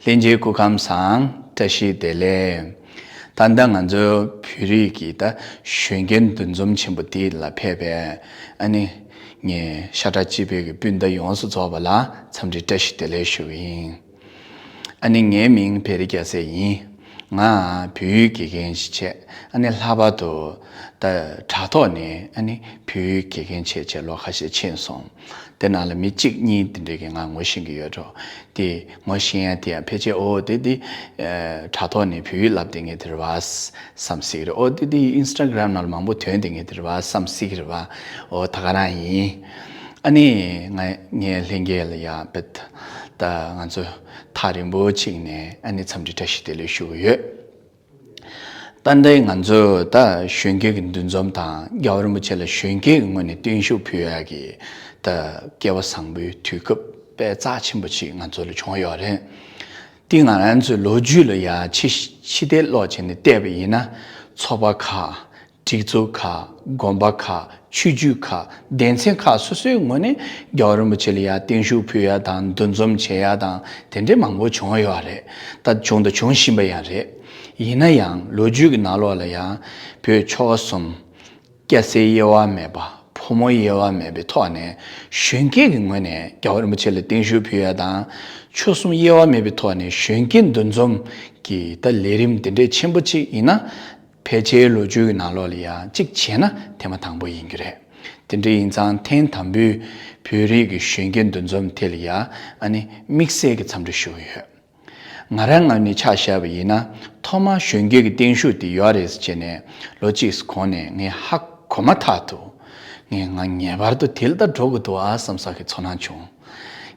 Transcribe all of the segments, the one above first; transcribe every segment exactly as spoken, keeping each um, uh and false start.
བསྟན་འཛིན་སྐུ་ཁམས་བཟང་། བཀྲ་ཤིས་བདེ་ལེགས། ད་ལྟ་ང་ཚོ་བོད་རིགས་ཀྱི་ད་གཞོན་སྐྱེས་འདུ་འཛོམས་ཆེན་པོ་དེ་ལ་ཕེབས་པའི་ཨ་ནི་ངས་ཤ་ཁྲག་གཅིག་པའི་གི་སྤུན་ཟླ་ཡོངས་སུ་རྫོགས་པ་ལ་འཚམས་འདྲི་བཀྲ་ཤིས་བདེ་ལེགས་ཞུ་གི་ཡིན། ཨ་ནི་ངའི་མིང་བེ་རི་རྒྱལ་མཚན་ཡིན། ང་བོད་ཡིག་དགེ་རྒན་ཞིག་བྱས། ཨ་ནི་ལྷག་པར་དུ་ད་དྲ་ཐོག་ནས་ཨ་ནི་བོད་ཡིག་དགེ་རྒན་བྱས་བྱས་ལོ་ཁ་ཤས་ཕྱིན་སོང་། དེ་ནང་ལ་མི་གཅིག་གཉིས་དེ་འདྲས་ཀྱིས་ང་ངོ་ཤེས་ཀྱི་ཡོད་འགྲོ། དེ་ངོ་ཤེས་ཡ་དེ་ཡང་ཕལ་ཆེར་ཨོ་དེ་དེ་དྲ་ཐོག་ནས་བོད་ཡིག་བསླབ་བསྡད་མཁན་དེ་རེད་བ་བསམ་སྲིད་ཀྱི་རེད། ཨོ་དེ་དེ་ཨིན་སི་ཊ་གྷ་རམ་ནང་ལ་མང་པོ་ཐོན་བསྡད་མཁན་དེ་རེད་བ་བསམ་སྲིད་ཀྱི་རེད་བ། ཨོ་ད་ག་རང་ཡིན། ཨ་ནི་ང་ངའི་ལྷན་རྒྱས་ལ་ཡང་བེད་ད་ང་ཚོ་ཐག་རིང་པོ་ཅིག་ནས་ཨ་ནི་འཚམས་འདྲི་བཀྲ་ཤིས་བདེ་ལེགས་ཞུ་གི་ཡོད། ད་ལྟའི་ང་ཚོ་ད་གཞོན་སྐྱེས་ཀྱི་འདུ་འཛོམས་དང་རྒྱལ་བ་རིན་པོ་ཆེ་ལ་གཞོན་སྐྱེས་ཀྱི་ངོས་ནས་བརྟན་བཞུགས་ཕུལ་ཡག་གི་ད་སྐལ་བ་བཟང་པོའི་དུས་སྐབས་དཔེ་རྩ་ཆེན་པོ་ཅིག་ང་ཚོ་ལ་བྱུང་ཡོད་རེད། འདི་ང་རང་ཚོའི་ལོ་རྒྱུས་ལ་ཡ་ཕྱི་ཕྱི་བལྟས་ཀློག་བྱས་ནས་བལྟས་པ་ཡིན་ན། ཚོགས་པ་ཁག་སྒྲིག་འཛུགས་ཁག་དགོན་པ་ཁག་ཆོས་བརྒྱུད་ཁག་སྡེ་ཚན་ཁག་སོ་སོའི་ངོས་ནས་རྒྱལ་བ་རིན་པོ་ཆེ་ལ་ཡ་བརྟན་བཞུགས་ཕུལ་ཡ་དང་འདུ་འཛོམས་བྱེད་ཡ་དང་དེ་འདྲའི་མང་པོ་བྱུང་ཡོད་རེད། ད་བྱུང་དང་འབྱུང་བཞིན་པ་ཡང་རེད། ཡིན་ན་ཡང་ལོ་རྒྱུས་ཀྱི་ནང་ལོགས་ལ་ཡང་བོད་ཆོལ་ཁ་གསུམ། སྐྱ་སེར་དབྱེ་བ་མེད་པ། ཕོ་མོ་དབྱེ་བ་མེད་པའི་ཐོག་ནས་གཞོན་སྐྱེས་ཀྱི་ངོས་ནས་རྒྱལ་བ་རིན་པོ་ཆེ་ལ་བརྟན་བཞུགས་ཕུལ་ཡ་དང་། ཆོལ་གསུམ་དབྱེ་བ་མེད་པའི་ཐོག་ནས་གཞོན་སྐྱེས་འདུ་འཛོམས་ཀྱི་ད་ལས་རིམ་འདི་འདྲའི་ཆེན་པོ་གཅིག་ཡིན་ན། ཕལ་ཆེར་ལོ་རྒྱུས་ཀྱི་ནང་ལོགས་ལ་ཡང་གཅིག་བྱས་ན་ཐེངས་མ་དང་པོ་ཡིན་རྒྱུ་རེད། དེ་འདྲ་ཡིན་ཙང་ཐེངས་དང་པོའི་བོད་རིགས་ཀྱི་གཞོན་སྐྱེས་འདུ་འཛོམས་དེ་ལ་ཡང་ཨ་ནི་དམིགས་བསལ་གྱི་འཚམས་འདྲི་ཞུ་གི་ཡོད། ང་རང་ངོས་ནས་ཆ་བཞག་པ་ཡིན་ན། ཐོག་མར་གཞོན་སྐྱེས་ཀྱི་བརྟན་བཞུགས་དེ་ཡོད་རེད་ཟེར་བྱས་ནས་ལོ་གཅིག་གོང་ནས་ངས་ཧ་གོ་མ་ཐག་ཏུ། ངས་ང་ངེས་པར་དུ་དེ་ལ་ད་འགྲོ་དགོས་འདུག་ཨ་བསམ་ས་གི་ཚོར་སྣང་བྱུང་།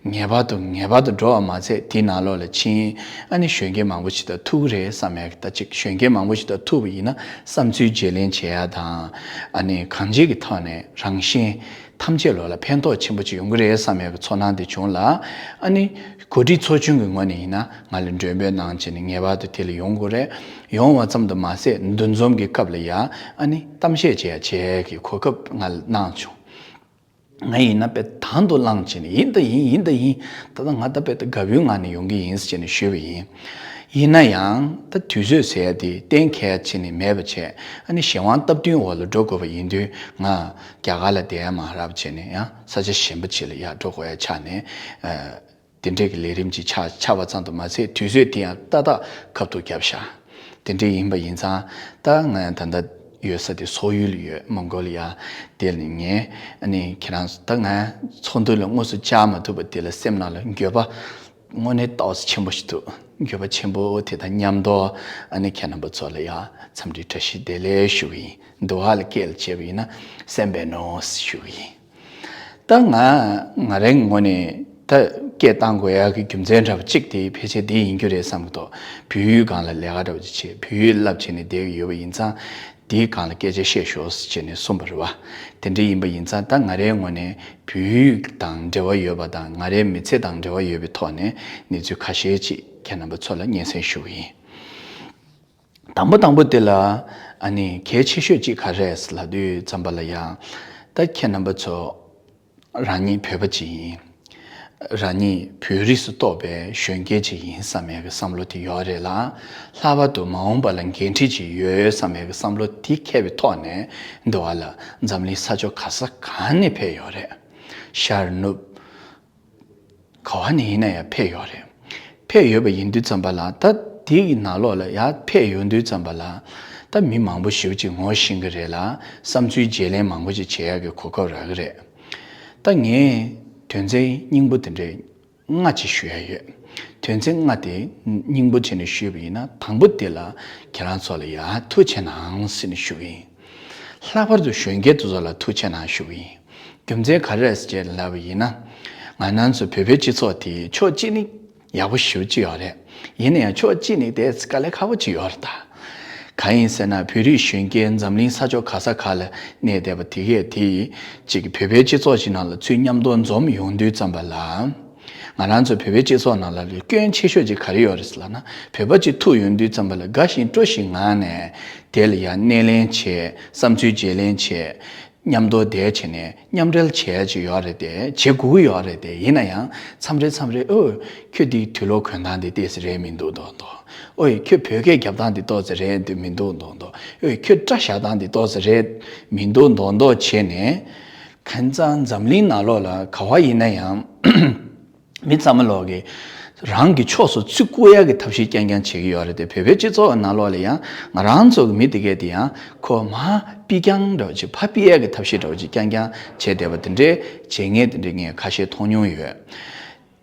ངེས་པར་དུ་ངེས་པར་དུ་འགྲོ་བ་མ་ཚད་དེའི་ནང་ལོགས་ལ་ཕྱིན། ཨ་ནི་གཞོན་སྐྱེས་མང་པོ་ཞིག་དང་ཐུག་གི་རེད་བསམ་ཡག་གི་ད་ཅིག་གཞོན་སྐྱེས་མང་པོ་ཞིག་དང་ཐུག་པ་ཡིན་ན་བསམ་ཚུལ་བརྗེ་ལེན་བྱེད་ཡག་དང་། ཨ་ནི་གང་ཅིའི་གི་ཐོག་ནས་རང་གཞན་ཐམས་ཅད་ལོགས་ལ་ཕན་ཐོགས་ཆེན་པོ་ཅིག་ཡོང་གི་རེད་བསམ་ཡག་གི་ཚོར་སྣང་དེ་བྱུང་ལ། ཨ་ནི་གོ་སྒྲིག་ཚོགས་ཆུང་གི་ངོས་ནས་ཡིན་ན་ང་ལ་མགྲོན་འབོད་གནང་བྱས་ནས་ངེས་པར་དུ་དེ་ལ་ཡོང་དགོས་རེད། ཡོང་བ་ཙམ་དུ་མ་ཟད་འདུ་འཛོམས་ཀྱི་སྐབས་ལ་ཡ་ཨ་ནི་གཏམ་བཤད་བྱེད་ཡ་བྱེད་ཡ་གི་གོ་སྐབས་ང་ལ་གནང་བྱུང་། ང་ཡིན་ན་དཔེ་དང་དུ་བླངས་བྱས་ནས་ཡིན་ད་ཡིན་ཡིན་ད་ཡིན། ད་ལྟ་ང་ད་དཔེ་ད་དགའ་བོའི་ངང་ནས་ཡོང་གི་ཡིན་ཟེར་ནས་ཞུས་པ་ཡིན། ཡིན་ན་ཡང་ད་དུས་ཚོད་ཟེར་ཡ་དེ་གཏན་འཁེལ་བྱས་ནས་མེད་པ་བྱས། ཨ་ནི་གཞན་དབང་སྟབས་བསྟུན་འོག་ལ་འགྲོ་དགོས་པ་ཡིན་དུས་ང་རྒྱ་གར་ལ་བསྡད་ཡ་མ་རབས་བྱས་ནས་ཡང་ས་ཆ་གཞན་པ་ཅིག་ལ་ཡར་འགྲོ་དགོས་ཡ་ཆགས་ནས། ཨ། དེ་འདྲས་ཀྱི་ལས་རིམ་ཅིག་ཆགས་ཆགས་པ་ཙམ་དུ་མ་ཟད་དུས་ཚོད་དེ་ཡང་ཏག་ཏག་ཁ་ཐུག་བརྒྱབ་ཤག་དེ་འདྲས་ཡིན་པ་ཡིན་ཙང་ད་ང་ད་ལྟ་ཡོད་ས་དེ་སོག་ཡུལ་ཡོད་མོང་གོ་ལི་ཡ། དེ་ལ་ངས་ཨ་ནི་ཁྱེད་རང་ད་ང་ཚོགས་འདུ་ལ་དངོས་སུ་བཅར་མ་ཐུབ་པ་དེ་ལ་སེམས་ནང་ལ་འགྱོད་པ་དངོས་གནས་ཏོག་ཙམ་ཆེན་པོ་ཞིག་འདུག་འགྱོད་པ་ཆེན་པོ་དེ་དང་མཉམ་དུ་ཨ་ནི་ཁྱེད་རྣམ་པ་ཚོ་ལ་ཡང་འཚམས་འདྲི་བཀྲ་ཤིས་བདེ་ལེགས་ཞུ་གི་ཡིན། འདུག་ཧ་ལ་སྐད་ལ་བྱས་པ་ཡིན་ན་སེམས་པའི་ནོར་ཞུ་གི་ཡིན། ད་ང་ང་རའི་ངོས་ནས་ད་སྐད་བཏང་དགོས་ཡག་གི་རྒྱུ་མཚན་འདྲ་པོ་གཅིག་དེ་ཕལ་ཆེར་དེ་ཡིན་རྒྱུ་རེད་བསམ་གྱི་འདུག་བོད་ཡིག་སྒང་ལ་ལས་ཀ་འདྲ་པོ་ཅིག་བྱེད། བོད་ཡིག་བསླབ་བྱས་ནས་བསྡད་ཀྱི་ཡོད་པ་ཡིན་ཙང་དེའི་སྒང་ལ་སྐད་ཆ་བཤད་ཤོག་ཟེར་བྱས་ནས་གསུངས་པ་རེད་བ། དེ་འདྲ་ཡིན་པ་ཡིན་ཙང་ད་ང་རའི་ངོས་ནས་བོད་ཡིག་དང་འབྲེལ་བ་ཡོད་པ་དང་ང་རའི་མི་ཚེ་དང་འབྲེལ་བ་ཡོད་པའི་ཐོག་ནས་གནས་ཚུལ་ཁ་ཤས་ཅིག་ཁྱེད་རྣམ་པ་ཚོ་ལ་སྙན་སེང་ཞུ་གི་ཡིན། དང་པོ་དང་པོ་དེ་ལ་ཨ་ནི་གལ་ཆེ་ཤོས་གཅིག་ག་རེ་རེད་ལབ་དུས་ཙམ་པ་ལ་ཡང་ད་ཁྱེད་རྣམ་པ་ཚོ་རང་ཉིད་བོད་པ་ཅིག་ཡིན། རང་ཉིད་བོད་རིགས་སུ་གཏོགས་པའི་གཞོན་སྐྱེས་ཅིག་ཡིན་བསམ་ཡས་ཀྱི་བསམ་བློ་དེ་ཡོད་རེད་ལ། ལྷག་པར་དུ་མ་འོངས་པ་ལ་འགན་འཁྲི་ཅིག་ཡོད་བསམ་ཡས་ཀྱི་བསམ་བློ་དེ་འཁྱེར་བའི་ཐོག་ནས་འདི་བ་ལ་འཛམ་གླིང་ས་ཕྱོགས་ག་ས་གང་ནས་ཕེབས་ཡོད་རེད། ཤར་ནུབ། ག་བ་ནས་ཡིན་ན་ཡང་ཕེབས་ཡོད་རེད། ཕེབས་ཡོད་པ་ཡིན་དུས་ཙམ་པ་ལ་ད་དེ་ཡི་ནང་ལོགས་ལ་ཡར་ཕེབས་ཡོང་དུས་ཙམ་པ་ལ་ད་མི་མང་པོ་ཞེ་པོ་ཅིག་ངོ་ཤེས་ཀྱི་རེད་ལ། བསམ་ཚུལ་བརྗེ་ལེན་མང་པོ་ཅིག་བྱེད་ཡག་གི་གོ་སྐབས་རག་གི་རེད། ད་ངས་དོན་ཚན་སྙིང་པོ་དེ་འདྲའི་ལྔ་ཅིག་ཞུ་ཡ་ཡོད། དོན་ཚན་ལྔ་དེ་སྙིང་པོ་བྱས་ནས་ཞུས་པ་ཡིན་ན་དང་པོ་དེ་ལ་ཁྱེད་རང་ཚོ་ལ་ཡར་ཐུགས་ཆེ་གནང་ཟེར་ནས་ཞུ་གི་ཡིན། ལྷག་པར་དུ་གཞོན་སྐྱེས་དེ་ཚོ་ལ་ཐུགས་ཆེ་གནང་ཞུ་གི་ཡིན། རྒྱུ་མཚན་ག་རེ་རེད་ཟེར་ལབ་པ་ཡིན་ན། ང་རང་ཚོ་བོད་པའི་སྤྱི་ཚོགས་དེ་ཕྱོགས་གཅིག་ནས་ཡག་པོ་ཞེ་པོ་ཅིག་ཡོད་རེད། ཡིན་ན་ཡང་ཕྱོགས་གཅིག་ནས་དེ་དཀའ་ལས་ཁག་པོ་ཅིག་ཡོད་རེད་ད། གང་ཡིན་ཟེར་ན་བོད་རིགས་གཞོན་སྐྱེས་འཛམ་གླིང་ས་ཕྱོགས་ག་ས་ག་ལ་གནས་བསྡད་པ་དེ་གས་དེ་ཅིག་བོད་པའི་སྤྱི་ཚོགས་ཤིག་ནང་ལ་ཚུར་མཉམ་དུ་འཛོམས་ཡོང་དུས་ཙམ་པ་ལ། ང་རང་ཚོ་བོད་པའི་སྤྱི་ཚོགས་ནང་ལ་སྐྱོན་ཆེ་ཤོས་ཅིག་ག་རེ་ཡོད་རེད་ཟེར་ལབ་ན། བོད་པ་ཅིག་ཐུག་ཡོང་དུས་ཙམ་པ་ལ་དགའ་ཞིང་སྤྲོ་ཞིང་ངང་ནས་དེ་ལ་ཡང་སྣེ་ལེན་བྱེད། བསམ་ཚུལ་བརྗེ་ལེན་བྱེད། མཉམ་དུ་བསྡད་བྱས་ནས་མཉམ་འབྲེལ་བྱས་ཀྱི་ཡོད་རེད་དེ། བྱེད་དགོས་ཀྱི་ཡོད་རེད་དེ། ཡིན་ན་ཡང་མཚམས་རེ་མཚམས་རེ་ཨོ་ཁྱོད་འདི་དུས་ལོག་གོན་སྟངས་འདི་ཏོག་ཙམ་རེད་མི་འདུག་མདོག་མདོག་ཨོ་ཡ་ཁྱོད་བོད་སྐད་རྒྱབ་སྟངས་འདི་ཏོག་ཙམ་རེད་འདུག་མི་འདུག་མདོག་མདོག་ཨོ་ཡ་ཁྱོད་སྐྲ་བཞར་སྟངས་འདི་ཏོག་ཙམ་རེད་མི་འདུག་མདོག་མདོག་བྱས་ནས། ཁ་སང་འཛམ་གླིང་ནང་ལོགས་ལ་ག་བ་ཡིན་ན་ཡང་། མི་ཚང་མ་ལོག་གི་རང་གི་ཕྱོགས་སུ་ཚུར་བཀུག་ཡག་གི་ཐབས་ཤེས་རྐྱང་རྐྱང་བྱེད་ཀྱི་ཡོད་རེད་དེ། བོད་པའི་སྤྱི་ཚོགས་ནང་ལོགས་ལ་ཡང་ང་རང་ཚོ་གི་མི་དེ་གས་དེ་ཡང་ཁོ་མ་པི་རྐྱང་འདྲ་བོ་ཅིག་ཕ་པི་ཡག་གི་ཐབས་ཤེས་འདྲ་བོ་ཅིག་རྐྱང་རྐྱང་བྱས་བསྡད་པ་དེ་འདྲའི་བྱེད་མཁན་དེ་འདྲའི་ངས་ཁ་ཤས་མཐོང་མྱོང་ཡོད།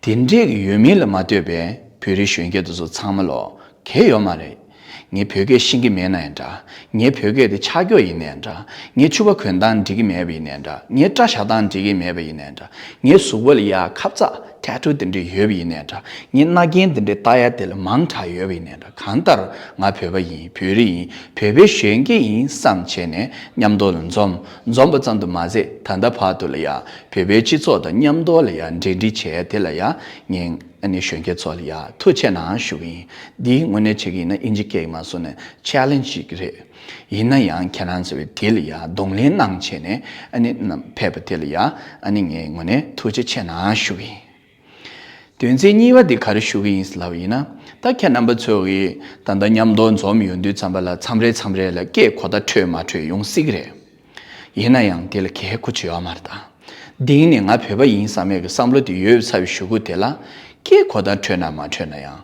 དེ་འདྲས་ཀྱི་ཡོད་མིན་ལ་མ་ལྟོས་པའི་བོད་རིགས་གཞོན་སྐྱེས་དེ་ཚོ་ཚང་མ་ལོག་གལ་ཡོད་མ་རེད། ངས་བོད་སྐད་ཤེས་ཀྱི་མེད་ན་ཡང་འདྲ། ངའི་བོད་སྐད་དེ་ཆག་སྐྱོ་ཡིན་ནའི་འདྲ། ངའི་ཕྱུ་པ་གོན་སྟངས་འགྲིག་གི་མེད་པ་ཡིན་ནའི་འདྲ། ངའི་སྐྲ་བཞར་སྟངས་འགྲིག་གི་མེད་པ་ཡིན་ནའི་འདྲ། ངའི་གཟུགས་པོ་ལ་ཡ་ཁབ་ཚག་ཐེ་ཊུ་དེ་འདྲས་ཡོད་པ་ཡིན་ནའི་འདྲ། ངའི་རྣ་རྒྱན་དེ་འདྲས་བཏགས་ཡ་དེ་ལ་མང་དྲགས་ཡོད་པ་ཡིན་ནའི་འདྲ། གང་ལྟར་ང་བོད་པ་ཡིན། བོད་རིགས་ཡིན། བོད་པའི་གཞོན་སྐྱེས་ཡིན་བསམ་བྱས་ནས་མཉམ་དུ་ལ་འཛོམས། འཛོམས་པ་ཙམ་དུ་མ་ཟད་ད་ལྟ་བར་དུ་ལ་ཡ་བོད་པའི་སྤྱི་ཚོགས་དང་མཉམ་དུ་ལ་ཡ་འབྲེལ་འདྲིས་བྱས་དེ་ལ་ཡ་ངས་ཨ་ནི་གཞོན་སྐྱེས་ཚོ་ལ་ཡ་ཐུགས་རྗེ་གནང་ཞུ་གི་ཡིན། འདི་དངོས་གནས་བྱེད་ཀྱི་ཡིན་ན་ཨིན་ཇི་སྐད་ཀྱིས་མ་སོང་ནས་ཆེ་ལེན་ཇི་ཞིག་རེད། ཡིན་ན་ཡང་ཁྱེད་རང་ཚོས་དེ་ལ་ཡ་གདོང་ལེན་གནང་བྱས་ནས་ཨ་ནི་ཕེབས་པ་དེ་ལ་ཡ་ཨ་ནི་ངས་དངོས་གནས་ཐུགས་རྗེ་ཆེ་གནང་ཞུ་གི་ཡིན། དོན་ཚན་གཉིས་པ་འདི་ག་རེ་ཞུ་གི་ཡིན་ལབ་ཡིན་ན། ད་ཁྱེད་རྣམ་པ་ཚོ་གིས་ད་ལྟ་མཉམ་དུ་འཛོམས་ཡོང་དུས་ཙམ་པ་ལ་མཚམས་རེ་མཚམས་རེ་ལ་སྐད་གོ་བརྡ་འཕྲོད་མ་འཕྲོད་ཡོང་སྲིད་ཀྱི་རེད། ཡིན་ན་ཡང་དེ་ལ་གལ་ཁུ་ཆེ་ཡོད་མ་རེད་ད། གཏིང་ནས་ང་བོད་པ་ཡིན་བསམ་ཡས་ཀྱི་བསམ་བློ་དེ་ཡོད་ཚར་བའི་གཞུག་གུ་དེ་ལ་སྐད་གོ་བརྡ་འཕྲོད་ན་མ་འཕྲོད་ན་ཡང་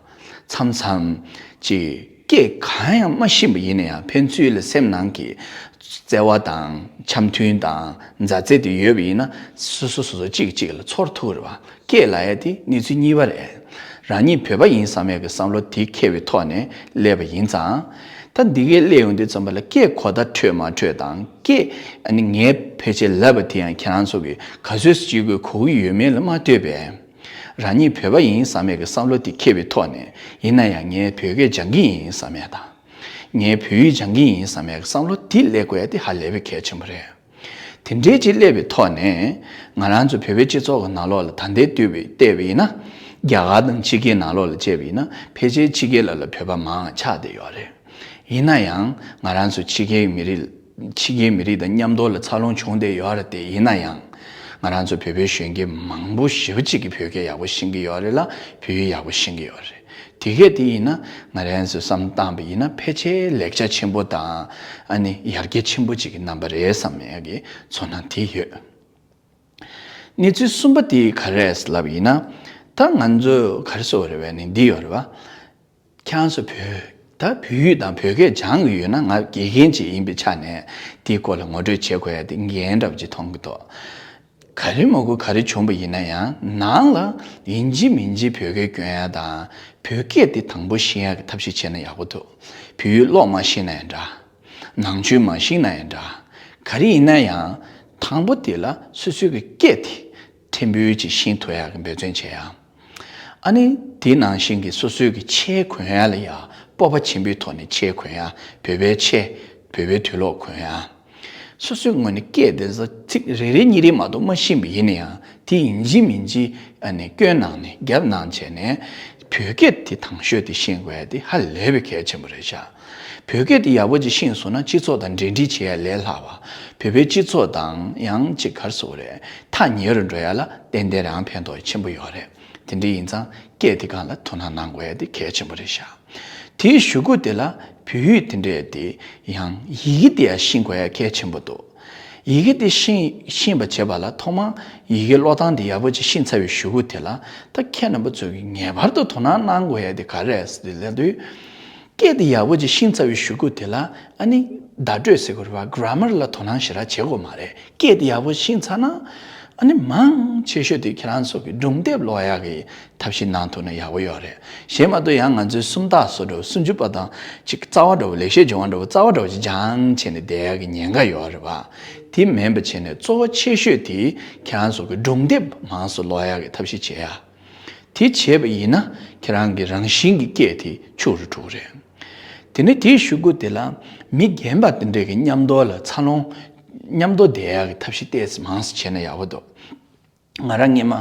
མཚམས་མཚམས་ཅིག་སྐད་གང་ཡང་མ་ཤེས་པ་ཡིན་ན་ཡང་ཕན་ཚུན་ལ་སེམས་ནང་གི་བརྩེ་བ་དང་འཆམ་མཐུན་དང་མཛའ་བརྩེ་དེ་ཡོད་པ་ཡིན་ན་སོ་སོ་སོ་སོ་གཅིག་གིས་གཅིག་ལ་ཚོར་ཐུབ་རེད་བ། སྐད་ལབ་ཡ་དེ་གནས་ཚུལ་གཉིས་པ་རེད། རང་ཉིད་བོད་པ་ཡིན་བསམ་ཡ་གི་བསམ་བློ་དེ་འཁྱེར་བའི་ཐོག་ནས་སླེབས་པ་ཡིན་ཙང་། ད་འདི་གའི་སླེབས་ཡོང་དུས་ཙམ་པ་ལ་སྐད་གོ་བརྡ་འཕྲོད་མ་འཕྲོད་དང་སྐད་ཨ་ནི་ངས་ཕལ་ཆེར་ལབ་པ་དེ་ཡང་ཁྱེད་རང་ཚོ་གིས་ག་ཚོད་ཅིག་གིས་གོ་གི་ཡོད་མེད་ལ་མ་ལྟོས་པས། རང་ཉིད་བོད་པ་ཡིན་བསམ་ཡ་གི་བསམ་བློ་དེ་འཁྱེར་བའི་ཐོག་ནས་ཡིན་ན་ཡང་ངས་བོད་སྐད་སྦྱང་གི་ཡིན་བསམ་ཡ་དང་། ངས་བོད་ཡིག་སྦྱང་གི་ཡིན་བསམ་ཡག་བསམ་བློ་དེ་སླེབས་དགོས་ཡ་དེ་ཧ་ལས་པའི་གལ་ཆེན་པོ་རེད། དེ་འདྲའི་ཅིག་སླེབས་པའི་ཐོག་ནས་ང་རང་ཚོ་བོད་པའི་སྤྱི་ཚོགས་ཀྱི་ནང་ལོགས་ལ་ད་ལྟའི་དུས་བལྟས་པ་ཡིན་ན། རྒྱ་གར་དང་ཕྱི་རྒྱལ་ནང་ལོགས་ལ་བྱས་པ་ཡིན་ན་ཕལ་ཆེར་ཕྱི་རྒྱལ་ལ་ལ་བོད་པ་མང་ཆགས་བསྡད་ཡོད་རེད། ཡིན་ན་ཡང་ང་རང་ཚོ་ཕྱི་རྒྱལ་མི་རིགས་ཕྱི་རྒྱལ་མི་རིགས་དང་མཉམ་དུ་ལ་འཚར་ལོངས་བྱུང་བསྡད་ཡོད་རེད་དེ། ཡིན་ན་ཡང་ང་རང་ཚོ་བོད་པའི་གཞོན་སྐྱེས་མང་པོ་ཞེ་པོ་ཅིག་གིས་བོད་སྐད་ཡག་པོ་ཤེས་ཀྱི་ཡོད་རེད་ལ་བོད་ཡིག་ཡག་པོ་ཤེས་ཀྱི་ཡོད་རེད། དེ་གས་དེ་ཡིན་ན་ང་རང་ཚོས་བསམ་བཏང་པ་ཡིན་ན་ཕལ་ཆེར་ལེགས་ཆ་ཆེན་པོ་དང་ཨ་ནི་ཡར་རྒྱས་ཆེན་པོ་ཅིག་གི་རྣམ་པ་རེད་བསམ་ཡག་གི་ཚོར་སྣང་དེ་ཡོད། གནས་ཚུལ་གསུམ་པ་དེ་ག་རེ་རེད་ལབ་ཡིན་ན། ད་ང་ཚོས་ག་རེ་ཟེར་དགོས་རེད་པས་ནི་འདི་ཡོད་རེད་པ། ཁྱེད་རང་ཚོ་བོད་ད་བོད་ཡིག་དང་བོད་སྐད་སྦྱང་གི་ཡོད་ན་ང་དགེ་རྒན་ཅིག་ཡིན་པའི་ཆ་ནས་དེའི་སྐོར་ལ་ངོ་སྤྲོད་བྱེད་དགོས་ཡ་དེ་འགན་འདྲ་པོ་ཅིག་མཐོང་གི་འདུག་ག་རེ་མ་གོ་ག་རེ་བྱུང་པ་ཡིན་ན་ཡང་ནང་ལ་ཡིན་གཅིག་མིན་གཅིག་བོད་སྐད་སྐྱོན་ཡ་དང་བོད་སྐད་དེ་དང་པོ་ཤེས་ཡ་གི་ཐབས་ཤེས་བྱས་ན་ཡག་པོ་འདུག་བོད་ཡིག་ཀློག་མ་ཤེས་ན་ཡང་འདྲ། ནང་ཆོས་མ་ཤེས་ན་ཡང་འདྲ། ག་རེ་ཡིན་ན་ཡང་དང་པོ་དེ་ལ་སོ་སོའི་གི་སྐད་དེ་ཕྲན་བུ་ཅིག་ཤེས་ཐུབ་ཡ་གི་འབད་བརྩོན་བྱེད་ཡ། ཨ་ནི་དེ་ནང་བཞིན་གྱི་སོ་སོའི་གི་ཆས་གོན་ཡ་ལ་ཡ་སྤོབས་པ་ཆེན་པོའི་ཐོག་ནས་ཆས་གོན་ཡ། བོད་པའི་ཆས། བོད་པའི་དུག་ལོག་གོན་ཡ། སོ་སོའི་ངོས་ནས་སྐད་དེ་ཚོ་ཚིག་རེ་རེ་གཉིས་རེ་མ་གཏོགས་མ་ཤེས་པ་ཡིན་ན་ཡང་དེ་ཡིན་གཅིག་མིན་གཅིག་ཨ་ནི་སྐྱོན་གནང་ནས་རྒྱབ་གནང་བྱས་ནས་བོད་སྐད་དེ་དང་ཤོས་དེ་ཤེས་དགོས་ཡ་དེ་ཧ་ལས་པའི་གལ་ཆེན་པོ་རེད་ཤག་བོད་སྐད་དེ་ཡག་པོ་ཅིག་ཤེས་སོང་ན་སྤྱི་ཚོགས་དང་འབྲེལ་འདྲིས་བྱེད་ཡ་ལས་སླ་བ། བོད་པའི་སྤྱི་ཚོགས་དང་ཡང་ཅིག་ག་རེ་ཟེར་དགོས་རེད། ཐག་ཉེ་རུ་འགྲོ་ཡ་ལ་ཏན་ཏན་རང་ཕན་ཐོགས་ཆེན་པོ་ཡོད་རེད། དེ་འདྲ་ཡིན་ཙང་སྐད་དེ་སྒང་ལ་དོ་སྣང་གནང་དགོས་ཡ་དེ་གལ་ཆེན་པོ་རེད་ཤག་དེའི་གཞུག་གུ་དེ་ལ་བོད་ཡིག་དེ་འདྲས་དེ་ཡང་ཡི་གེ་དེ་ཡང་ཤེས་དགོས་ཡ་གལ་ཆེན་པོ་འདུག་ཡི་གེ་དེ་ཤེས་ཤེས་པ་བྱེད་པ་ལ་ཐོག་མར་ཡི་གེ་ཀློག་སྟངས་དེ་ཡག་པོ་ཅིག་ཤེས་ཚར་བའི་གཞུག་གུ་དེ་ལ་ད་ཁྱེད་རྣམ་པ་ཚོ་གིས་ངེས་པར་དུ་དོ་སྣང་གནང་དགོས་ཡ་དེ་ག་རེ་རེད་ཟེར་ཏེ་ལབ་དུས། སྐད་དེ་ཡག་པོ་ཅིག་ཤེས་ཚར་བའི་གཞུག་གུ་དེ་ལ་ཨ་ནི་བརྡ་སྤྲོད་ཟེར་དགོས་རེད་པ། གྷ་ར་མར་ལ་དོ་སྣང་ཞེ་དྲག་བྱེད་དགོས་མ་རེད། སྐད་དེ་ཡག་པོ་ཤེས་ཚར་ན་ཨ་ནི་མང་ཆེ་ཤོས་དེ་ཁྱེད་རང་ཚོ་གི་སྒྲུང་དེབ་ཀློག་ཡག་གི་ཐབས་ཤེས་གནང་ཐུབ་ན་ཡག་པོ་ཡོད་རེད། གཞན་མ་གཏོགས་ཡང་ང་ཚོའི་སུམ་རྟགས་བཟོ་འདྲ་བོ་སུམ་ཅུ་པ་དང་ཅིག་རྩ་བ་འདྲ་བོ་ལེགས་བཤད་ལྗོན་དབང་འདྲ་བོ་རྩ་བ་འདྲ་བོ་ཅིག་སྦྱངས་བྱས་ནས་བསྡད་ཡག་གི་ཉེན་ཁ་ཡོད་རེད་པ། དེ་མིན་པ་བྱས་ནས་གཙོ་བོ་ཆེ་ཤོས་དེ་ཁྱེད་རང་ཚོ་གི་སྒྲུང་དེབ་མང་སུ་ཀློག་ཡག་གི་ཐབས་ཤེས་བྱེད་ཡག་དེ་བྱས་པ་ཡིན་ན་ཁྱེད་རང་གི་རང་བཞིན་གྱི་སྐད་དེ་ཕྱུག་རུ་འགྲོ་གི་རེད། དེ་ནས་དེའི་གཞུག་གུ་དེ་ལ་མི་རྒན་པ་དེ་འདྲས་ཀྱི་མཉམ་དུ་ལ་འཚར་ལོངས་མཉམ་དུ་བསྡད་ཡག་གི་ཐབས་ཤེས་ཏོག་ཙམ་མང་ཙམ་བྱས་ན་ཡག་པོ་འདུག་ང་རང་སྔོན་མ་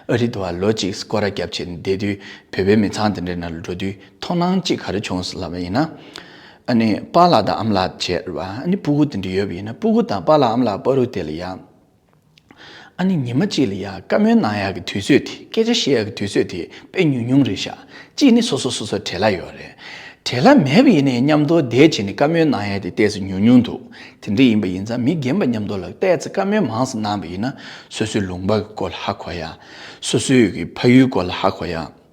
ཨ་རི་དུ་བ་ལོ་གཅིག་སྐོར་ར་བརྒྱབ་བྱས་ནས་བསྡད་དུས་བོད་པའི་མི་ཚང་དེ་འདྲའི་ནང་ལ་འགྲོ་དུས་མཐོང་སྣང་གཅིག་ག་རེ་བྱུང་སོང་ལབ་པ་ཡིན་ན། ཨ་ནི་པཱ་ལགས་དང་ཨ་མ་ལགས་བྱས་རེད་བ། ཨ་ནི་སྤུ་གུ་དེ་འདྲ་ཡོད་པ་ཡིན་ན་སྤུ་གུ་དང་པཱ་ལགས་ཨ་མ་ལགས་བར་དུ་དེ་ལ་ཡ། ཨ་ནི་ཉི་མ་གཅིག་ལ་ཡ་བཀའ་མོལ་གནང་ཡག་གི་དུས་ཚོད་དེ་སྐད་ཆ་བཤད་ཡག་གི་དུས་ཚོད་དེ་དཔེ་ཉུང་ཉུང་རེད་ཤག་གཅིག་ནི་སོ་སོ་སོ་སོ་བྲེལ་བ་ཡོད་རེད། བྲེལ་བ་མེད་པ་ཡིན་ནའི་མཉམ་དུ་བསྡད་བྱས་ནས་བཀའ་མོལ་གནང་ཡག་དེ་ཏོག་ཙམ་ཉུང་ཉུང་འདུག་དེ་འདྲ་ཡིན་པ་ཡིན་ཙང་མི་རྒན་པ་མཉམ་དུ་ལ་ཏོག་ཙམ་བཀའ་མོལ་མང་ཙམ་གནང་བ་ཡིན་ན་སོ་སོའི་ལུང་པ་གི་སྐོར་ལ་ཧ་གོ་ཡག་སོ་སོའི་གི་ཕ་ཡུལ་སྐོར་ལ་ཧ་གོ་ཡག་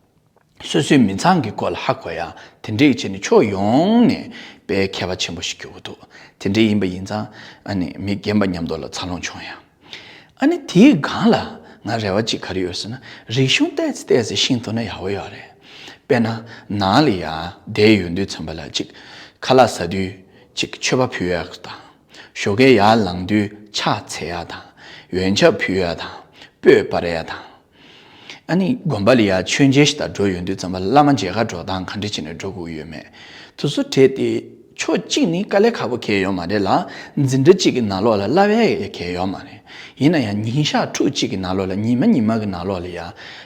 སོ་སོའི་མི་ཚང་གི་སྐོར་ལ་ཧ་གོ་ཡག་དེ་འདྲས་བྱས་ནས་ཕྱོགས་ཡོངས་ནས་དཔེ་ཁྱད་པར་ཆེན་པོ་ཞིག་གྱུར་གྱི་འདུག་དེ་འདྲས་ཡིན་པ་ཡིན་ཙང་ཨ་ནི་མི་རྒན་པ་མཉམ་དུ་ལ་འཚར་ལོངས་བྱུང་ཡག་ཨ་ནི་དེའི་སྒང་ལ་ང་རེ་བ་གཅིག་ག་རེ་ཡོད་ཟེར་ན་རིག་གཞུང་ཏོག་ཙམ་ཏོག་ཙམ་ཤེས་ཐུབ་ན་ཡག་པོ་ཡོད་རེད། དཔེར་ན་ནང་ལ་ཡ་བསྡད་ཡོང་དུས་ཙམ་པ་ལ་གཅིག་ཁ་ལག་ཟ་དུས་གཅིག་མཆོད་པ་ཕུལ་ཡག་དང་། ཞོགས་ཀས་ཡར་ལངས་དུས་ཕྱག་འཚལ་ཡག་དང་། འོན་ཆ་ཕུལ་ཡག་དང་། སྤོས་སྤར་ཡག་དང་། ཨ་ནི་དགོན་པ་ལ་ཡ་མཆོད་མཇལ་ཞིག་དང་འགྲོ་ཡོང་དུས་ཙམ་པ་ལ་བླ་མ་མཇལ་ཁ་འགྲོ་སྟངས་ག་འདྲ་བྱས་ནས་འགྲོ་དགོས་ཡོད་མེད། དེ་ཚོ་བྲིས་ཏེ་ཕྱོགས་གཅིག་ནི་དཀའ་ལས་ཁག་པོ་གང་ཡང་ཡོད་མ་རེད་ལ། འཛིན་གྲྭ་གཅིག་གི་ནང་ལོགས་ལ་བསླབ་ཡག་གང་ཡང་ཡོད་མ་རེད། ཡིན་ན་ཡང་ཉིན་ཞག་ཕྲུགས་གཅིག་གི་ནང་ལོགས་ལ་ཉི་མ་ཉི་མ་གི་ནང་ལོགས་ལ་ཡ།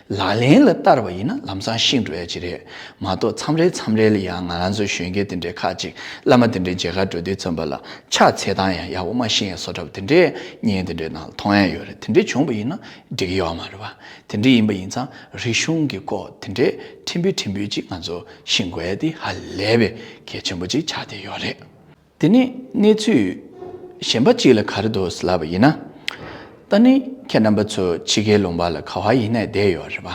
ལག་ལེན་ལ་བསྟར་བ་ཡིན་ན་ལམ་སང་ཤེས་འགྲོ་ཡག་ཅིག་རེད། མ་གཏོགས་མཚམས་རེ་མཚམས་རེ་ལ་ཡང་ང་རང་ཚོ་གཞོན་སྐྱེས་དེ་འདྲའི་ཁག་ཅིག་བླ་མ་དེ་འདྲའི་མཇལ་ཁ་འགྲོ་དུས་ཙམ་པ་ལ་ཕྱག་འཚལ་སྟངས་ཡང་ཡག་པོ་མ་ཤེས་ཡག་བཟོ་འདྲ་པོ་དེ་འདྲའི་བརྙན་དེ་འདྲའི་ནང་ལ་མཐོང་ཡག་ཡོད་རེད། དེ་འདྲའི་བྱུང་བ་ཡིན་ན་འགྲིག་གི་ཡོད་མ་རེད་པ། དེ་འདྲ་ཡིན་པ་ཡིན་ཙང་རིག་གཞུང་གི་སྐོར་དེ་འདྲའི་ཕྲན་བུ་ཕྲན་བུ་ཅིག་ང་ཚོ་ཤེས་དགོས་ཡག་དེ་ཧ་ལས་པའི་གལ་ཆེན་པོ་ཅིག་ཆགས་བསྡད་ཡོད་རེད། དེ་ནས་གནས་ཚུལ་གཞན་པ་གཅིག་ལ་ག་རེ་འདུག་ལབ་པ་ཡིན་ན། ད་ནི་ཁྱེད་རྣམ་པ་ཚོ་ཕྱི་རྒྱལ་ལུང་པ་ལ་ག་བ་ཡིན་ནའི་བསྡད་ཡོད་རེད་པ།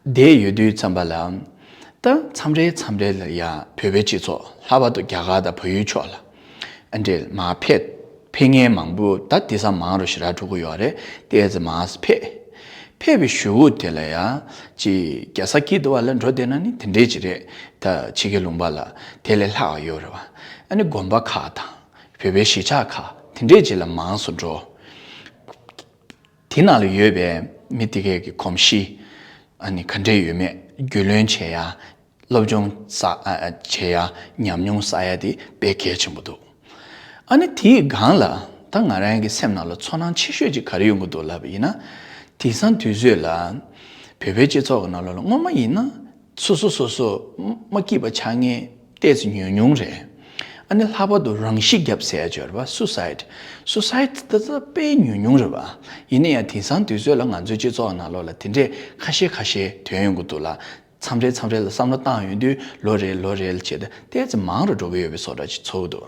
བསྡད་ཡོད་དུས་ཙམ་པ་ལ། ད་མཚམས་རེ་མཚམས་རེ་ལ་ཡ་བོད་པའི་སྤྱི་ཚོགས་ལྷག་པར་དུ་རྒྱ་གར་དང་བལ་ཡུལ་ཕྱོགས་ལ། ཨ་འདྲས་མར་ཕེབས་ཕེབས་མཁན་མང་པོ་ད་དེང་སང་མང་རུ་ཞེ་དྲག་འགྲོ་གི་ཡོད་རེད། ཏོག་ཙམ་མར་ཕེབས། ཕེབས་པའི་གཞུག་གུ་དེ་ལ་ཡ། ཅིག་རྒྱལ་ས་སྐྱིད་སྡུག་པ་ལ་འགྲོ་བསྡད་ན་ནི་དེ་འདྲས་ཅིག་རེད། ད་ཕྱི་རྒྱལ་ལུང་པ་ལ་དེ་ལས་ལྷག་ཡོད་རེད་པ། ཨ་ནི་དགོན་པ་ཁག་དང་། བོད་པའི་གཞིས་ཆགས་ཁག་དེ་འདྲས་ཅིག་ལ་མང་སུ་འགྲོ། དེ་ནང་ལ་ཡོད་པའི་མི་དེ་གས་ཀྱི་གོམས་གཤིས། ཨ་ནི་ག་འདྲས་ཡོད་མེད་རྒྱུས་ལོན་བྱེད་ཡ། སློབ་སྦྱོང་ས་ཨ་ཨ་བྱེད་ཡ། ཉམས་མྱོང་བསགས་ཡ་དེ་དཔེ་གལ་ཆེན་པོ་འདུག་ཨ་ནི་དེའི་སྒང་ལ་ད་ང་རང་གི་སེམས་ནང་ལ་ཚོར་སྣང་ཆེ་ཤོས་ཅིག་ག་རེ་ཡོང་གི་འདུག་ལབ་པ་ཡིན་ན། དེང་སང་དུས་ཚོད་ལ་བོད་པའི་སྤྱི་ཚོགས་ཀྱི་ནང་ལོགས་ལ་སྔོན་མ་ཡིན་ན་སོ་སོ་སོ་སོ་མ་སྐྱིད་པ་ཆགས་མཁན་ཏོག་ཙམ་ཉུང་ཉུང་རེད། ཨ་ནི་ལྷག་པར་དུ་རང་ཤི་བརྒྱབ་ཟེར་ཡ་ཅིག་ཡོད་རེད་པ། སུ་སའིད། སུ་སའིད་ད་ལྟ་དཔེ་ཉུང་ཉུང་རེད་པ། ཡིན་ན་ཡང་དེང་སང་དུས་ཚོད་ལ་ང་ཚོའི་སྤྱི་ཚོགས་ནང་ལོགས་ལ་དེ་འདྲས་ཁ་ཤས་ཁ་ཤས་ཐོན་ཡོང་གི་འདུག་ལ། མཚམས་རེ་མཚམས་རེ་ལ་བསམ་བློ་བཏང་ཡོང་དུས་ལོ་རེ་ལོ་རེ་ལ་བྱས་ཏེ་ཏོག་ཙམ་མང་རུ་འགྲོ་གི་ཡོད་པའི་བཟོ་འདྲ་ཅིག་ཚོར་གི་འདུག་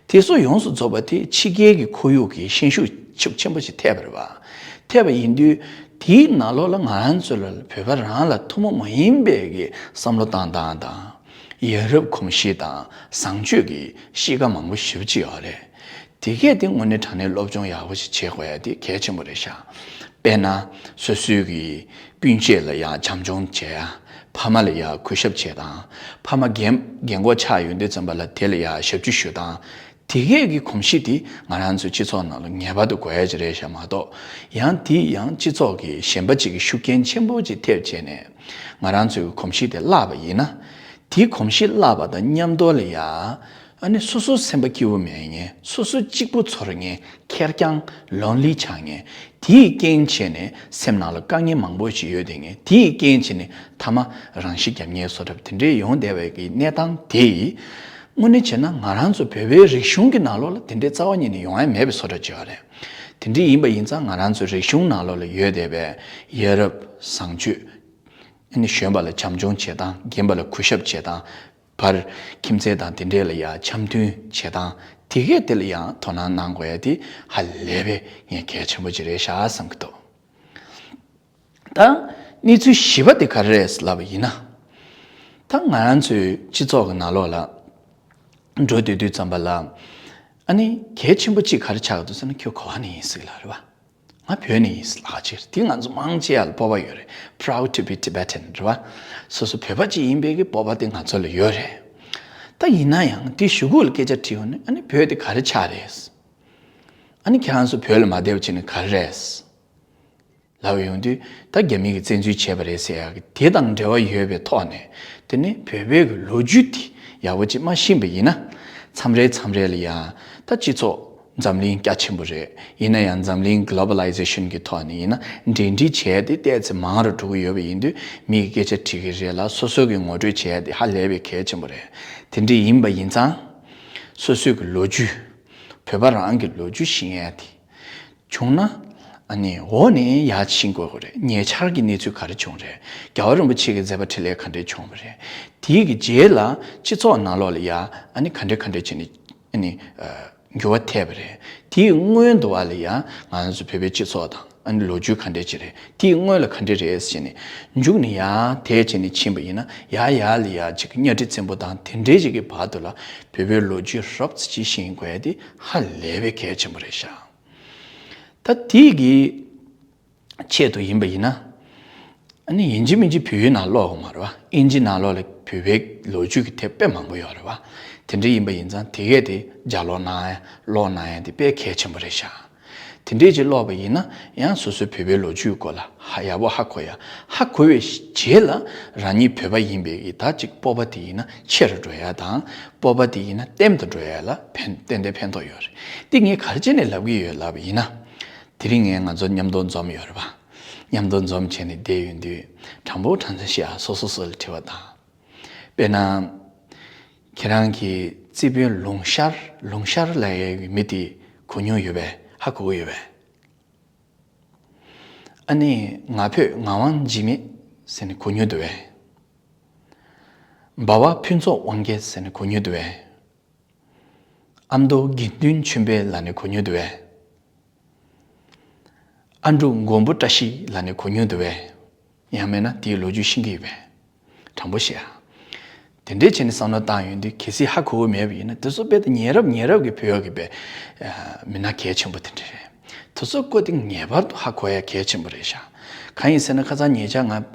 དེ་ཚོ་ཡོངས་སུ་རྫོགས་པ་དེ་ཕྱི་རྒྱལ་གྱི་ཁོར་ཡུག་གི་ཤན་ཤུགས་ཤུགས་ཆེན་པོ་ཞིག་ཐེབས་པ་རེད་པ། ཐེབས་པ་ཡིན་དུས་དེའི་ནང་ལོགས་ལ་ང་རང་ཚོ་ལ་བོད་པ་རང་ལ་ཐུན་མོང་མ་ཡིན་པའི་གི་བསམ་བློ་བཏང་སྟངས་དང་། ཡ་རབས་གོམས་གཤིས་དང་བཟང་སྤྱོད་ཀྱི་གཤིས་ཀ་མང་པོ་ཞེ་པོ་ཅིག་ཡོད་རེད། དེ་གས་དེ་དངོས་གནས་དྲང་གནས་སློབ་སྦྱོང་ཡག་པོ་ཞིག་བྱེད་དགོས་ཡ་དེ་གལ་ཆེན་པོ་རེད་ཤག་དཔེར་ན། སོ་སོའི་གི་སྤུན་མཆེད་ལ་ཡང་བྱམས་སྐྱོང་བྱེད་ཡ། ཕ་མ་ལ་ཡང་གུས་ཞབས་བྱེད་སྟངས། ཕ་མ་རྒན་རྒན་གོག་ཆགས་ཡོང་དུས་ཙམ་པ་ལ་དེ་ལ་ཡང་ཞབས་ཕྱི་ཞུ་སྟངས། དེ་གས་ཀྱི་གོམས་གཤིས་དེ་ང་རང་ཚོའི་སྤྱི་ཚོགས་ནང་ལ་ངེས་པར་དུ་དགོས་ཡ་ཅིག་རེད་ཤག་མ་གཏོགས། ཡང་དེ་ཡང་སྤྱི་ཚོགས་ཀྱི་གཞན་པ་ཅིག་གི་ཤུགས་རྐྱེན་ཆེན་པོ་ཅིག་ཐེབས་བྱས་ནས་ང་རང་ཚོའི་གོམས་གཤིས་དེ་བརླག་པ་ཡིན་ན། དེའི་གོམས་གཤིས་བརླག་པ་དང་མཉམ་དུ་ལ་ཡ། ཨ་ནི་སོ་སོ་སེམས་པ་སྐྱིད་པོ་མེད་མཁན། སོ་སོ་གཅིག་པུ་ཚོར་མཁན། ཁེར་རྐྱང་ལོན་ལི་ཆགས་མཁན། དེའི་རྐྱེན་བྱས་ནས་སེམས་ནང་ལ་དཀའ་ངལ་མང་པོ་ཞིག་ཡོད་བསྡད་མཁན། དེའི་རྐྱེན་བྱས་ནས་མཐའ་མ་རང་ཤི་བརྒྱབ་མཁན་བཟོ་འདྲ་དེ་འདྲའི་ཡོང་བསྡད་པའི་གི་གནས་སྟངས་དེ། དངོས་གནས་བྱས་ན་ང་རང་ཚོ་བོད་པའི་རིག་གཞུང་གི་ནང་ལོགས་ལ་དེ་འདྲའི་རྩ་བ་ཉིད་ནས་ཡོང་ཡ་མེད་པའི་བཟོ་འདྲ་ཅིག་ཡོད་རེད། དེ་འདྲ་ཡིན་པ་ཡིན་ཙང་ང་རང་ཚོའི་རིག་གཞུང་ནང་ལོགས་ལ་ཡོད་བསྡད་པའི་ཡ་རབས་བཟང་སྤྱོད། ཨ་ནི་གཞོན་པ་ལ་བྱམས་སྐྱོང་བྱེད་སྟངས། རྒན་པ་ལ་གུས་ཞབས་བྱེད་སྟངས། བར་ཁྱིམ་མཚེས་དང་དེ་འདྲས་ལ་ཡང་འཆམ་མཐུན་བྱེད་སྟངས་དེ་གས་དེ་ལ་ཡང་དོ་སྣང་གནང་དགོས་ཡ་དེ་ཧ་ལས་པའི་ངས་གལ་ཆེན་པོ་ཅིག་རེད་ཤག་བསམ་གྱི་འདུག་ད་གནས་ཚུལ་བཞི་པ་དེ་ག་རེ་རེད་ལབ་པ་ཡིན་ན། ད་ང་རང་ཚོའི་སྤྱི་ཚོགས་ཀྱི་ནང་ལོགས་ལ་འགྲོ་སྡོད་དུས་ཙམ་པ་ལ། ཨ་ནི་གལ་ཆེན་པོ་གཅིག་ག་རེ་ཆགས་འདུག་ཟེར་ན། ཁྱོད་ག་བ་ནས་ཡིན་ཟེར་གྱི་ལབ་རེད་པ། ང་བོད་ནས་ཡིན་ལབ་ཅིག་དེ་ང་ཚོ་མང་ཆེ་བ་ལ་སྤོབས་པ་ཡོད་རེད། Proud to be Tibetan རེད་བ། སོ་སོ་བོད་པ་ཅིག་ཡིན་པའི་གི་སྤོབས་པ་དེ་ང་ཚོ་ལ་ཡོད་རེད། ད་ཡིན་ན་ཡང་དེ་གཞུག་གུ་ལ་སྐད་ཆ་དྲིས་ཡོང་ནས། ཨ་ནི་བོད་དེ་ག་རེ་ཆགས་རེད། ཨ་ནི་ཁྱེད་རང་ཚོ་བོད་ལ་མ་བསྡད་པ་བྱས་ནས་ག་རེ་རེད་ལབ་ཡོང་དུས། ད་རྒྱ་མི་གིས་བཙན་འཛུལ་བྱས་པ་རེད་ཟེར་ཡག་གི་དེ་དང་འབྲེལ་བ་ཡོད་པའི་ཐོག་ནས། དེ་ནི་བོད་པའི་གི་ལོ་རྒྱུས་དེ་ཡག་པོ་ཅིག་མ་ཤེས་པ་ཡིན་ན། མཚམས་རེ་མཚམས་རེ་ལ་ཡང་ད་སྤྱི་ཚོགས་ འཛམ་གླིང་རྒྱ་ཆེན་པོ་རེད། ཡིན་ན་ཡང་འཛམ་གླིང་གི་གློ་བ་ལའི་ཟེ་ཤན་གྱི་ཐོག་ནས་ཡིན་ན་འབྲེལ་འདྲིས་བྱས་ཏེ་ཏོག་ཙམ་མང་རུ་འགྲོ་གི་ཡོད་པ་ཡིན་དུས་མི་གི་སྐད་ཆ་དྲི་གི་རེད་ལ་སོ་སོ་གི་ངོ་སྤྲོད་བྱས་ཏེ་ཧ་ལས་པའི་གལ་ཆེན་པོ་རེད། དེ་འདྲ་ཡིན་པ་ཡིན་ཙང་། སོ་སོའི་གི་ལོ་རྒྱུས། བོད་པ་རང་གི་ལོ་རྒྱུས་ཤེས་ཡ་དེ། བྱུང་ན། ཨ་ནི་འོག་ནས་ཡར་ཕྱིན་དགོས་ཀྱི་རེད། ཉེ་ཆར་གྱི་གནས་ཚུལ་ག་རེ་བྱུང་རེད། རྒྱལ་བ་རིན་པོ་ཆེ་གི་མཛད་པ་འཕྲིན་ལས་ག་འདྲས་བྱུང་བ་རེད། དེའི་གི་རྗེས་ལ་སྤྱི་ཚོགས་ནང་ལོགས་ལ་ཡ་ཨ་ནི་ག་འདྲས་ག་འདྲས་བྱས་ནས་ཨ་ནི་འགྱུར་བ་ཐེབས་པ་རེད། དེའི་སྔོན་དུ་བ་ལ་ཡ་ང་ཚོ་བོད་པའི་སྤྱི་ཚོགས་དང་ཨ་ནི་ལོ་རྒྱུས་ག་འདྲས་ཅིག་རེད། དེའི་སྔོན་ལ་ག་འདྲས་རེད་ཟེར་ནས་མཇུག་ནས་ཡ་དེ་བྱས་ནས་ཕྱིན་པ་ཡིན་ན་ཡ་ཡ་ལ་ཡ་ཅིག་གཉའ་ཁྲི་བཙན་པོ་དང་དེ་འདྲས་ཅིག་གི་བར་དུ་ལ་བོད་པའི་ལོ་རྒྱུས་རོབ་ཙམ་ཅིག་ཤེས་དགོས་ཡ་དེ་ཧ་ལས་པའི་གལ་ཆེན་པོ་རེད་ཤག་ད་དེ་གི་ཆེད་དུ་ཡིན་པ་ཡིན་ན། ཨ་ནི་ཡིན་གཅིག་མིན་གཅིག་བོད་ཡིག་ནང་ཀློག་དགོས་མ་རེད་བ། ཨིན་ཇི་ནང་ཀློག་ལ་བོད་པའི་ལོ་རྒྱུས་ཀྱི་དེབ་དཔེ་མང་པོ་ཡོད་རེད་བ། དེ་འདྲ་ཡིན་པ་ཡིན་ཙང་དེ་གས་དེ་ལྗགས་ཀློག་གནང་ཡ་ཀློག་གནང་ཡ་དེ་དཔེ་གལ་ཆེན་པོ་རེད་ཤག་དེ་འདྲས་ཅིག་ཀློག་པ་ཡིན་ན་ཡང་སོ་སོའི་བོད་པའི་ལོ་རྒྱུས་སྐོར་ལ་ཧ་ཡག་པོ་ཧ་གོ་ཡ། ཧ་གོ་བའི་རྗེས་ལ་རང་ཉིད་བོད་པ་ཡིན་པའི་གི་ད་ཅིག་སྤོབས་པ་དེ་ཡིན་ན་ཆེ་རུ་འགྲོ་ཡ་དང་སྤོབས་པ་དེ་ཡིན་ན་ལྟེམ་དུ་འགྲོ་ཡ་ལ་ཕན་ཏན་ཏན་ཕན་ཐོགས་ཡོད་རེད། དེ་ངས་ག་རེ་བྱས་ནས་ལབ་གི་ཡོད་ལབ་པ་ཡིན་ན། དེ་རིང་ངས་ང་ཚོ་མཉམ་དུ་འཛོམས་ཡོད་རེད་བ། མཉམ་དུ་འཛོམས་བྱས་ནས་བསྡད་ཡོད་དུས་དྲང་པོ་དྲང་བདེན་བཤད་ཨ་སོ་སོ་སོ་ལ་དྲི་བ་དང་། དཔེར་ན། ཁྱེད་རང་གི་རྩེ་དཔོན་ལུང་ཤར་ལུང་ཤར་ལབ་ཡའི་མི་དེ་གོ་མྱོང་ཡོད་པས་ཧ་གོ་གི་ཡོད་པས། ཨ་ནི་ང་ཕོད་ངག་དབང་འཇིགས་མེད་ཟེར་ནས་གོ་མྱོང་འདུག་པས། འབའ་བ་ཕུན་ཚོགས་དབང་རྒྱལ་ཟེར་ནས་གོ་མྱོང་འདུག་པས། ཨ་མདོ་དགེ་འདུན་ཆོས་འཕེལ་ལབ་ནས་གོ་མྱོང་འདུག་པས། ཨ་འབྲུག་མགོན་པོ་བཀྲ་ཤིས་ལབ་ནས་གོ་མྱོང་འདུག་པས། ཡང་མིན་ན་དེའི་ལོ་རྒྱུས་ཤེས་ཀྱི་ཡོད་པས། དྲང་པོ་བཤད་ཨ། དེ་འདྲས་བྱས་ནས་བསམ་བློ་བཏང་ཡོང་དུས་གལ་སྲིད་ཧ་གོ་གི་མེད་པ་ཡིན་ན་དེ་ཚོ་དཔེ་དེ་ཉེ་རབས་ཉེ་རབས་ཀྱི་བོད་ཀྱི་དཔེ་མི་སྣ་གལ་ཆེན་པོ་དེ་འདྲས་རེད། དེ་ཚོ་སྐོར་དེ་ངེས་པར་དུ་ཧ་གོ་ཡ་གལ་ཆེན་པོ་རེད་ཤག་གང་ཡིན་ཟེར་ན་ཁ་སང་ཉེ་ཆར་ང་